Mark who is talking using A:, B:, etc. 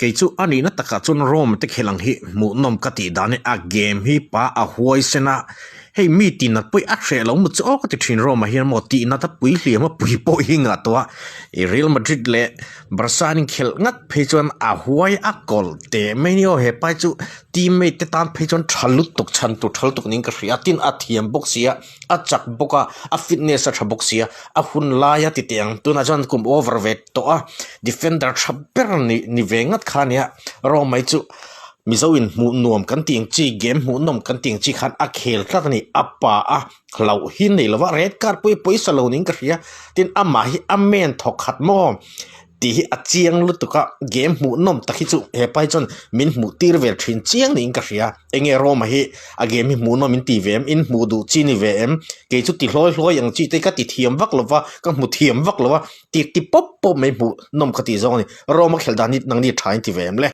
A: Kei chu a nihna takah chuan Rome te khel ang hi hmuhnawm ka tih dan hi a game hi pa a huaisen a, hei mi tihnat pawh hi a hreh lo maw chu aw ka ti thin Rome ah hian maw tihnat a pui hliam a pui pawh hi ngah tawh a, i Real Madrid leh Barca an inkhelh ngat phei chuan a huai a kawlh teh mai ni aw hepa hi chu teammate te tan phei chuan tha lutuk chhan tur tha lutuk niin ka hria a tin a thiam bawk si a. A chak bawk a, a fitness a tha bawk sia, a hun laia ti teh ang tunah chuan kum over ve tawh a, defender tha ber ni ni ve ngat kha a nia, Rome chu Mizo in hmuh nuam kan tih ang chi game hmuh nawm kan tih ang chi khan a khel tlat a ni, a pa a hlauh hi nei lo va, red card pawh hi pawisa lo niin ka hria, tin amah hi a men thawk khat maw. Tih hi a chiang lutuk a, game hmuh nawm tak hi chu hepa hi chuan min hmuh tir ve thin chiang niin ka hria. Enge Roma hi a game hi hmuh nawm in ti ve em? In hmuh duh chi ni ve em? Kei chu ti hlawi hlawi ang chi te ka ti thiam vak lo va, ka hmu thiam vak lo va, ti ti pawp pawp mai hmuh nawm ka tih zawng a ni. Roma khelh dan hi nangni tha in ti ve em le?